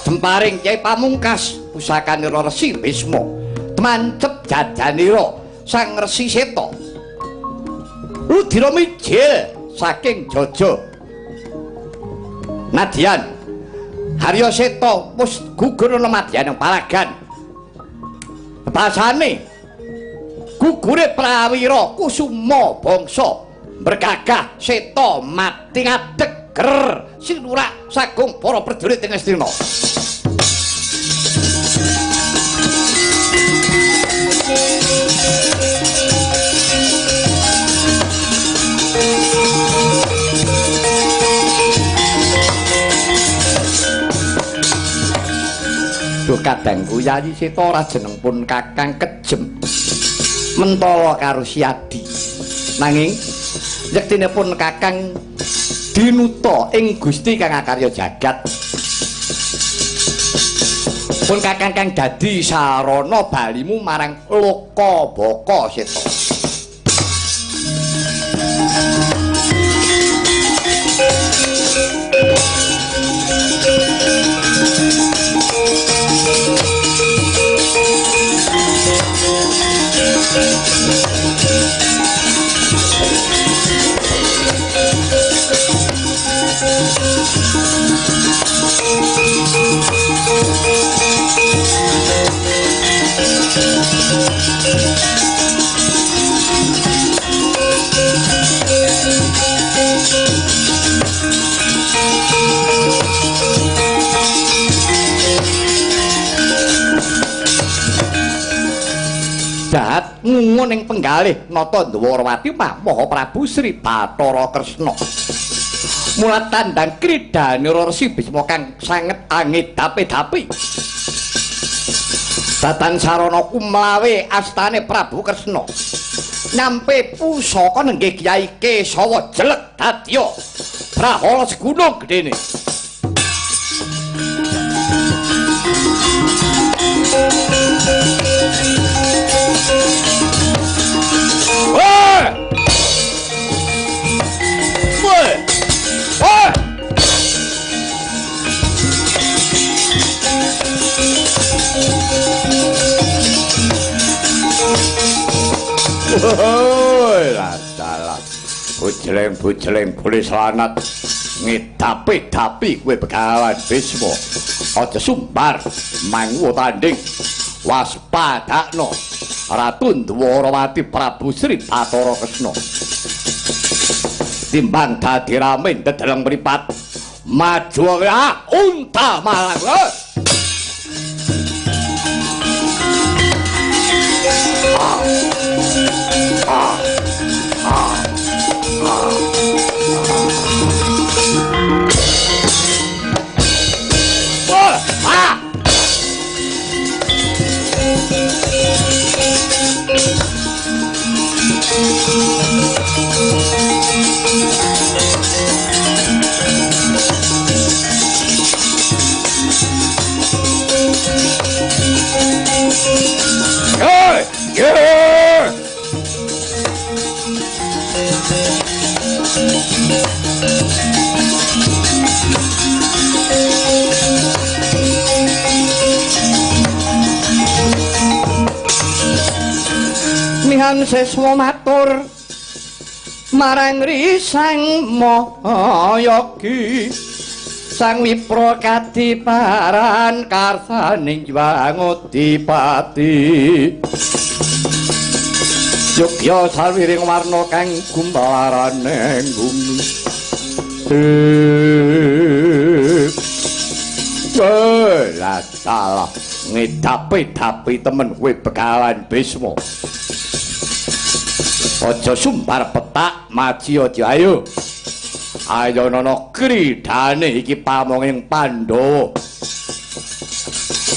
Jemparing Kyai Pamungkas pusakanira Resi Bisma temancep jajanira Sang Resi Seta. Ludira mijil saking Jaja. Nadyan Harya Seta wis gugur ana madyaning palagan. Bebasane gugure Prawira Kusuma bangsa bergagah Seta mati ngadeg ger sinurak sagung para prajurit ing Astina. Duh kadangku Yayi Seta ora jeneng pun Kakang kejem mentala karo Siadi. Nanging yektinipun Kakang dinuta ing Gusti kang akarya jagat. Pun Kakang kang dadi sarana balimu marang loka baka Seta. Jahat ngungun ing penggalih nata Dwarawati Maha Prabu Sri Bathara Kresna. Mula tandang kridanira Resi Bisma kang sanget angedapi-dapi. Datan sarana kumlawe astane Prabu Kresna. Nyampe pusaka nenggih Kyai Kesawa jelek dadya brahala segunung gedene. Woi! Woi! Woi! Woi, dalah. Bujleng-bujleng polis lanat ngedapi-dapi kowe Begawan Bisma. Aja sumbar mangwo tanding. Waspadakno Ratu Dwarawati Prabu Sri Bathara Kresna. Timbang dadi rame ndedeleng mripat maju ah unta malang. Hey! Yeah! Mihan seswa matur marang Risang Mahayogi Sang Wipra kadiparan karsaning Wangodipati Yogya sawiring warna kang gumbaraning bumi. Lah salah ngedapi-dapi temen kowe Begawan Bisma. Aja sumbar petak maji aja ayo. Ayo nono kridane iki pamonging Pandhawa.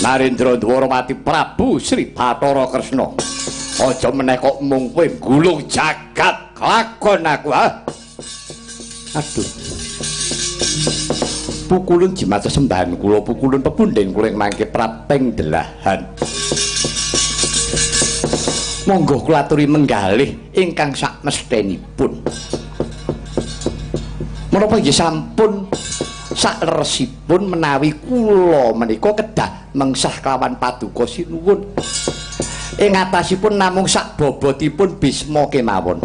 Narendra Dwarawati Prabu Sri Bathara Kresna. Aja meneh kok mung kowe gulung jagat kelakon aku ha. Aduh. Pukulun jimat sesembahan kula, pukulun pepunden kula ing mangke prapeng delahan. Monggo kula aturi menggalih ingkang sakmesthenipun. Menapa nggih sampun Sakleresipun menawi kula menika kedah mengsah kelawan paduka sinuwun. Ing atasipun namung sak bobotipun Bisma kemawon.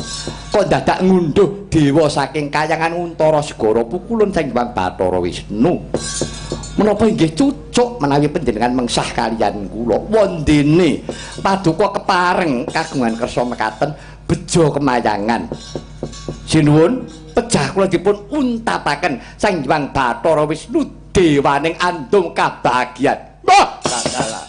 Kok dadak ngunduh dewa saking kayangan Untara Segara pukulun Sang Hyang Bathara Wisnu. Menapa inggih cucuk menawi panjenengan mengsah kaliyan kula? Wondene paduka kepareng kagungan kersa mekaten bejo kemayangan. Sinuwun, pejah kula dipun untapaken Sang Hyang Bathara Wisnu dewaning andum kabahagian. Wah, salah.